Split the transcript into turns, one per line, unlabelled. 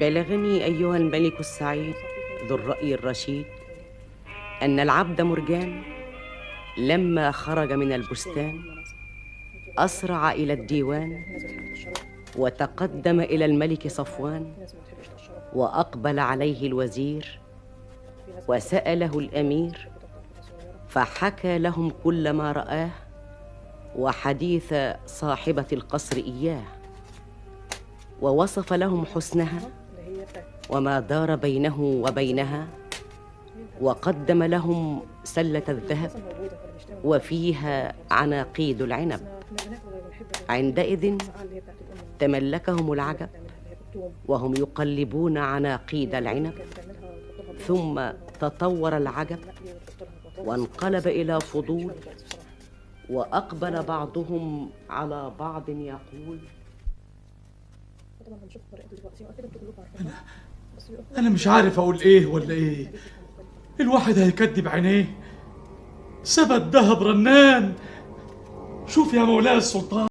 بلغني أيها الملك السعيد ذو الرأي الرشيد أن العبد مرجان لما خرج من البستان أسرع إلى الديوان وتقدم إلى الملك صفوان، وأقبل عليه الوزير وسأله الأمير، فحكى لهم كل ما رآه وحديث صاحبة القصر إياه، ووصف لهم حسنها وما دار بينه وبينها، وقدم لهم سلة الذهب وفيها عناقيد العنب. عندئذ تملكهم العجب وهم يقلبون عناقيد العنب، ثم تطور العجب وانقلب إلى فضول، وأقبل بعضهم على بعض يقول:
أنا مش عارف أقول إيه ولا إيه. الواحد هيكدب عينيه. سبت ذهب رنان. شوف يا مولاي السلطان.